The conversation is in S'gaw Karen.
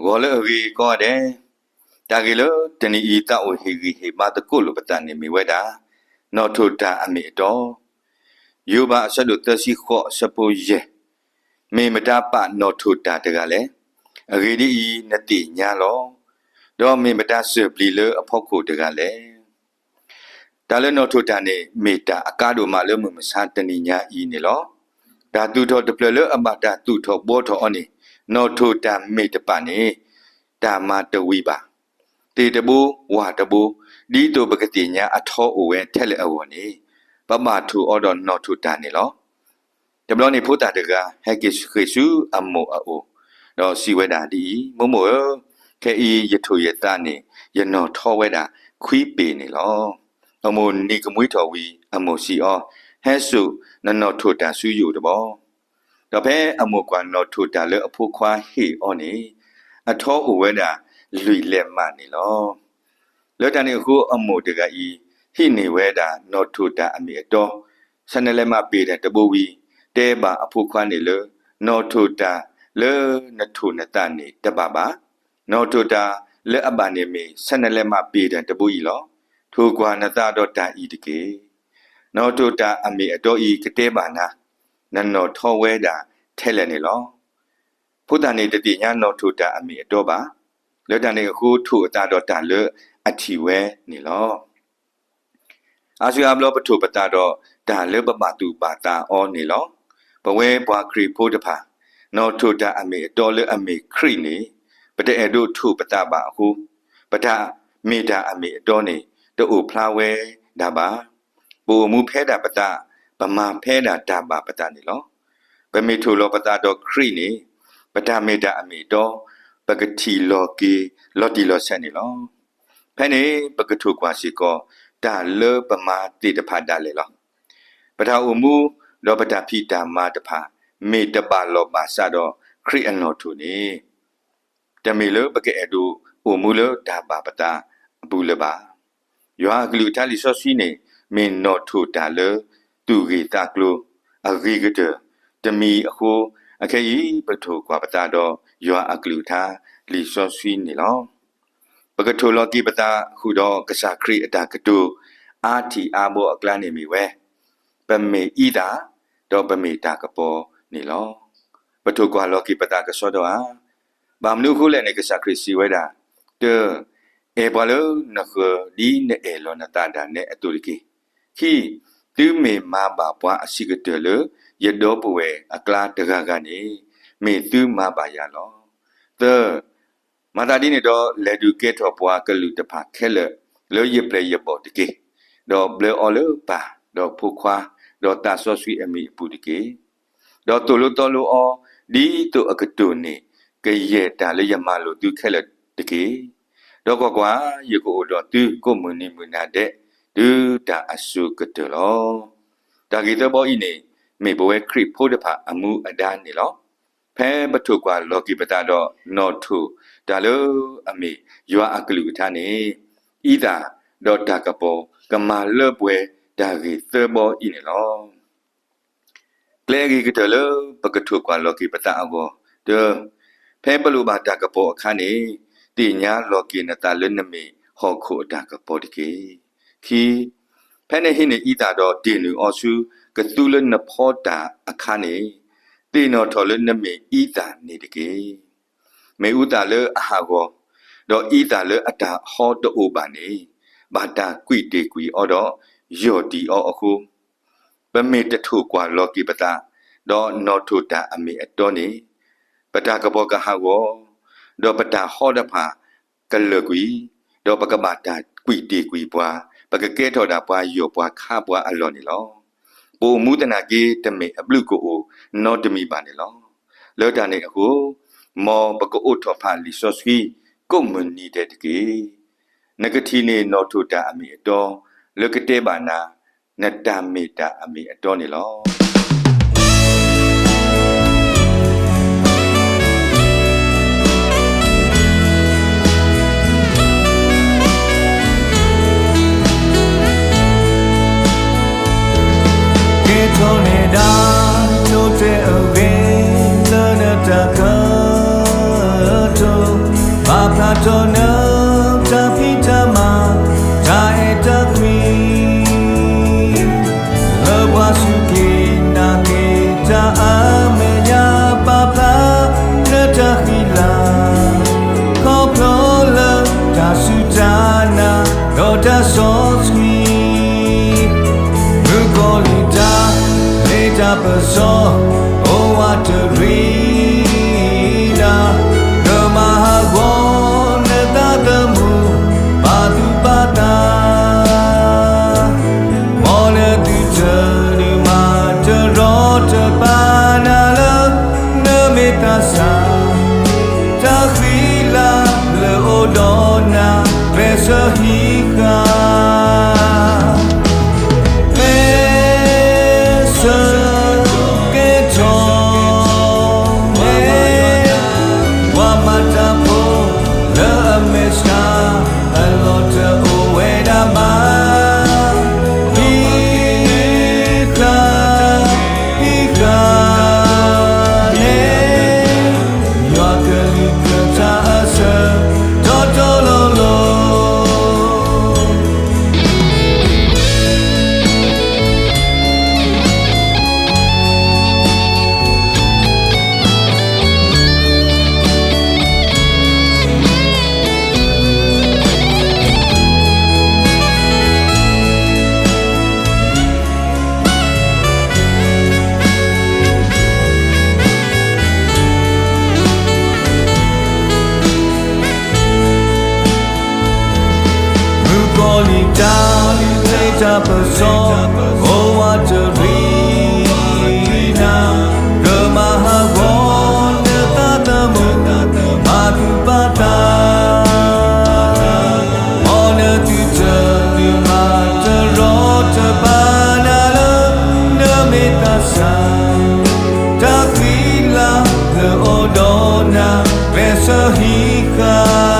ဂီၤလၢအဂ့ၤကိးဂၤဒဲး, တၢ်ဂ့ၢ်လၢတနံၤအံၤ သးအိၣ်ဟ့ၣ်ဂံၢ်ဟ့ၣ်ဘါသကိးလိာ်ပသးန့ၣ်မ့ၢ်ဝဲဒၣ် နီၣ်ထိၣ်တၢ်အမ့ၢ်အတီ. ယိၤဘးအဆၢဒိၣ်သၢဆံဃိးအဆၢဖိယဲၢ်, မ့ၢ်မတၤပာ်နီၣ်ထိၣ်တၢ်တဂၤလဲၣ်. အဂ့ၢ်ဒ်အံၤ, နသ့ၣ်ညါလီၤ. ဒီးမ့ၢ်မတၤစၢၢ်ပျံၤလၢအဖီခိၣ်တဂၤလဲၣ်. တၢ်လၢနီၣ်ထိၣ်တၢ်န့ၣ် မ့ၢ်တၢ်အကါဒိၣ်မးလၢမုၢ်မဆါတနံၤညါအံၤန့ၣ်လီၤ. တၢ်သူၣ်ထီၣ်တဖျၢၣ်လၢအဘၣ်တၢ်သူၣ်ထီၣ်ဘှီထီၣ်အီၤန့ၣ်, နီၣ်ထိၣ်တၢ်မ့ၢ်တပာ်န့ၣ် တၢ်မၤတဝံၤဘၣ်. သ့ၣ်တဘိ ဝၣ်တဘိ, ဒ်သိးပကသ့ၣ်ညါအထီအိၣ်ဝဲထဲလဲၣ်အဂီၢ်န့ၣ်, ပဘၣ်ထိၣ်အီၤဒီးနီၣ်ထိၣ်တၢ်န့ၣ်လီၤ. တဘျီန့ၣ်ဖိသၣ်တဂၤ ဟဲက့ၤဃ့ၢ်ဆူအမိၢ်အအိၣ်, ဒီးစံးဝဲဒၣ်ဒ်အံၤ, မိၢ်မိၢ်ဧၢ, ခဲအံၤယထိၣ်ယသးန့ၣ် ယနီၣ်ထီဝဲဒၣ်ခွံပ့ၤန့ၣ်လီၤ. အမိၢ်နံၤကမှံထီၣ်ဝံၤ အမိၢ်စံးအီၤ, ဟဲစိာ်နနီၣ်ထိၣ်တၢ်ဆူယအိၣ်တဘျီ. ဒီးဖဲအမိၢ်ကွၢ်နီၣ်ထိၣ်တၢ်လၢအဖိခွါဟ့ၣ်အီၤန့ၣ်, အထီအိၣ်ဝဲဒၣ်လွံၢ်လဲးမးန့ၣ်လီၤ. လၢတၢ်န့ၣ်အဃိ အမိၢ်တဂၤအံၤ ဟံးန့ၢ်ဝဲဒၣ်နီၣ်ထိၣ်တၢ်အမ့ၢ်အတီ ဆဲးနဲးလဲးမးပ့ၤတၢ်တဘိဝံၤ, တဲဘၣ်အဖိခွါန့ၣ်လၢ နီၣ်ထိၣ်တၢ်လၢနထိၣ်နသးန့ၣ်တဘၣ်ဘၣ်. နီၣ်ထိၣ်တၢ်လၢအဘၣ်န့ၣ်မ့ၢ် ဆဲးနဲးလဲးမးပ့ၤတၢ်တဘိအံၤလီၤ. ထိၣ်ကွၢ်နသးဒီးတၢ်အံၤတက့ၢ်. နီၣ်ထိၣ်တၢ်အမ့ၢ်အတီအံၤကတဲဘၣ်နၤ, နနီၣ်ထီဝဲဒၣ်ထဲလဲၣ်န့ၣ်လီၤ. ဖိသၣ်န့ၣ်တသ့ၣ်ညါနီၣ်ထိၣ်တၢ်အမ့ၢ်အတီဘၣ်. လၢတၢ်န့ၣ်အဃိ ထိၣ်အသးဒီးတၢ်လၢအထံၣ်ဝဲန့ၣ်လီၤ. အါစုအါဘျီပထိၣ်ပသးဒီးတၢ်လၢပဘၣ်သူၣ်ဘၣ်သးအီၤန့ၣ်လီၤ. ပဝဲပှၤခရံာ်ဖိတဖၣ်, နီၣ်ထိၣ်တၢ်အမ့ၢ်အတီလၢအမ့ၢ်ခရံာ်န့ၣ်, ပတအဲၣ်ဒိးထိၣ်ပသးဘၣ်အဃိ, ပတၢ်မ့ၢ်တၢ်အမ့ၢ်အတီန့ၣ် တအိၣ်ဖျါဝဲဒၣ်ဘၣ်. ပအိၣ်မူဖဲဒၣ်ပသး, ပမၤဖဲဒၣ်တၢ်ဘၣ်ပသးန့ၣ်လီၤ. ပမ့ၢ်ထိၣ်လီၤပသးဒီးခရံာ်န့ၣ်, ပတၢ်မ့ၢ်တၢ်အမ့ၢ်အတီ ပကထံၣ်လီၤက့ၤလီၤတံၢ်လီၤဆဲးန့ၣ်လီၤ. ဖဲန့ၣ်ပကထိၣ်ကွၢ်စ့ၢ်ကီး တၢ်လၢပမၤသ့ၣ်တဖၣ်ဒၣ်လဲာ်လီၤ. ပတၢ်အိၣ်မူ ဒီးပတၢ်ဖံးတၢ်မၤတဖၣ် မ့ၢ်တဘၣ်လီၢ်ဘၣ်စးဒီးခရံာ်အနီၣ်ထိၣ်န့ၣ်, တမ့ၢ်လၢပကအဲၣ်ဒိးအိၣ်မူလၢတၢ်ဘၣ်ပသးအပူၤလၢၤဘၣ်. ယွၤအကလုၢ်ကထါလံာ်စီဆှံန့ၣ် မ့ၢ်နီၣ်ထိၣ်တၢ်လၢသူၣ်ဂ့ၢ်သးကျိၤအဂ့ၤကတၢၢ်တမံၤအဃိ, အခဲအံၤ ပထိၣ်ကွၢ်ပသးဒီးယွၤအကလုၢ်ကထါလံာ်စီဆှံန့ၣ်လီၤ. ပကထိၣ်လီၤက့ၤပသးဃုာ်ဒီးကစၢ်ခရံာ်အတၢ်ကတိၤ အါထံၣ်အါဘီအကျါန့ၣ်မ့ၢ်ဝဲ, ပမ့ၢ်အံသၣ်, ဒီးပမ့ၢ်တၢ်ကပီၤန့ၣ်လီၤ. ပထိၣ်ကွၢ်လီၤက့ၤပသးကစီဒီဧါ. ဘၣ်မနုၤအဃိလဲၣ်န့ၣ် ကစၢ်ခရံာ်စံးဝဲဒၣ်, တၢ, အဲၣ်ပှၤလၢနဃၢၤဒ်နအဲၣ်လီၤနသးဒၣ်နဲအသိးတက့ၢ်. ခံ, သုမ့ၢ်မၤဘၣ်ပှၤအဆံးကတၢၢ်လၢယဒီပုၢ်ဝဲၢ်အကျါတဂၤဂၤန့ၣ်, မ့ၢ်သုမၤဘၣ်ယၤလီၤ. သၢ, မၤသးဒ်န့ၣ်ဒီး လဲၤဒုးကဲထီၣ်ပှၤကလုာ်တဖၣ်ခဲလၢာ်လၢယပျဲၢ်ယဘီၣ်တက့ၢ်. ဒီးဘျၢအီၤလၢပၢ်, ဒီးဖိခွါ, ဒီးသးစီဆှံအမံၤအပူၤတက့ၢ်. ဒီးသိၣ်လိသီလိအီၤ ဒ်သိးအကတိၢ်န့ၣ် ကယဲၢ်တၢ်လၢယမၤလိာ်သုခဲလၢာ်တက့ၢ်. ဒီးကွၢ်ကွၢ်, ယကအိၣ်ဒီးသုကိးမုၢ်နံၤမုၢ်နၤဒဲး တုၤတၢ်အစိၤကတၢၢ်လီၤ. တၢ်ဂ့ၢ်သၢဘီအံၤန့ၣ် မ့ၢ်ပဝဲခရံာ်ဖိတဖၣ်အမူအဒါန့ၣ်လီၤ. ဖဲပထိၣ်ကွၢ်လီၤက့ၤပသးဒီး နီၣ်ထိၣ်တၢ်လၢအမ့ၢ်ယွၤအကလုၢ်ကထါန့ၣ်, အံသၣ်ဒီးတၢ်ကပီၤကမၤလၢပှဲၤတၢ်ဂ့ၢ်သၢဘီအံၤန့ၣ်လီၤ. ကျဲအဂ့ၤကတၢၢ်လၢပကထိၣ်ကွၢ်လီၤက့ၤပသးအဂီၢ်, တၢ, ဖဲပလိၣ်ဘၣ်တၢ်ကပီၤအခါန့ၣ်, သ့ၣ်ညါလီၤက့ၤနသးလၢနမ့ၢ်ဟီၣ်ခိၣ်အတၢ်ကပီၤတက့ၢ်. ခံ, ဖဲနဟံးန့ၢ်အံသၣ်ဒီးတ့ၢ်နုာ်အီၤဆူကသူလၢနဖီတၢ်အခါန့ၣ်, သ့ၣ်နီၣ်ထီၣ်လၢနမ့ၢ်အံသၣ်န့ၣ်တက့ၢ်. မ့ၣ်အူသၣ်လၢအဟးဂီၤ, ဒီးအံသၣ်လၢအတၢ်ဟီတအိၣ်ဘၣ်န့ၣ်, ဘၣ်တၢ်ကွံာ်တ့ၢ်ကွံာ်အီၤဒီးယီၢ်တံၢ်အီၤအဃိ, ပမ့ၢ်တထိၣ်ကွၢ်လီၤက့ၤပသး, ဒီးနီၣ်ထိၣ်တၢ်အမ့ၢ်အတီန့ၣ်, ပတၢ်ကပီၤကဟးဂီၤ, ဒီးပတၢ်ဟီတဖၣ်ကလၢာ်ကွံာ်, ဒီးပကဘၣ်တၢ်ကွံာ်တ့ၢ်ကွံာ်ပှၤ, ပကကဲထီၣ်ဒၣ်ပှၤယီၢ်ပှၤခါပှၤအလီၢ်န့ၣ်လီၤ. ပအိၣ်မူသနာ်က့ တမ့ၢ်အဘျုးကအိၣ်နီတမံၤဘၣ်န့ၣ်လီၤ. လၢတၢ်န့ၣ်အဃိ, မ်ပကအိးထီၣ်ဖးလံာ်စီဆှံကိးမုၢ်နံၤဒဲးတက့ၢ်. နကထံၣ်န့ၢ်နီၣ်ထိၣ်တၢ်အမ့ၢ်အတီ လၢကတဲဘၣ်နၤ နတၢ်မ့ၢ်တၢ်အမ့ၢ်အတီန့ၣ်လီၤ. ကဲထီၣ်န့ၢ်ဒၣ် ဆိၣ်တဲၣ်အဂ့ၤ လၢနတၢ်ကၢၢ် တၢ်ကတိၤ ပာ်ဖျါထီၣ်နတၢ်ဖံးတၢ်မၤ တၢ်အဲၣ်တၢ်ကွံ လၢပှၤစူၢ်က့ၤနာ်က့ၤတၢ်အမဲာ်ညါ ပာ်ဖျါနတၢ်ဃံလၤ ခီဖျိလၢတၢ်စူၢ်တၢ်နာ် ဒီးတၢ်စီဆှံ မုၣ်ကီၤလံၢ်တၢ် လ့တၢ်ပစီ အိၣ်ဝးတရံးနၤ ကမၤဟးဂီၤနသးသမူ ပာ်သူၣ်ပာ်သး မ်နသုတဒုးမၤ တရီတပါနၤလၢ နမ့ၢ်သးစၢ် တၢ်ဃံလၤလၢအိၣ်ဒီးနၤ ကျဲးစၢးဟံးဃာ် ကျဲးစၢးကဲထီၣ်န့ၣ် ပှၤမၤတၢ်ဖိလၢအမဲာ်ဆှး အလီၢ်တအိၣ်ဝဲဒၣ်ဘၣ် ဟံးဃာ် ဟံးဃာ်န့ၣ် ယွၤကလုၢ်ကထါအဆၢ တီတီလိၤလိၤ မုၣ်ကီၤလံၢ်တၢ် လ့တၢ်ပစီ အိၣ်ဝးတရံးနၤ ကမၤဟးဂီၤနသးသမူ ပာ်သူၣ်ပာ်သး မ်နသုတဒုးမၤ တရီတပါနၤလၢ နမ့ၢ်သးစၢ် တၢ်ဃံလၤလၢအိၣ်ဒီးနၤ ကျဲးစၢးဟံးဃာ်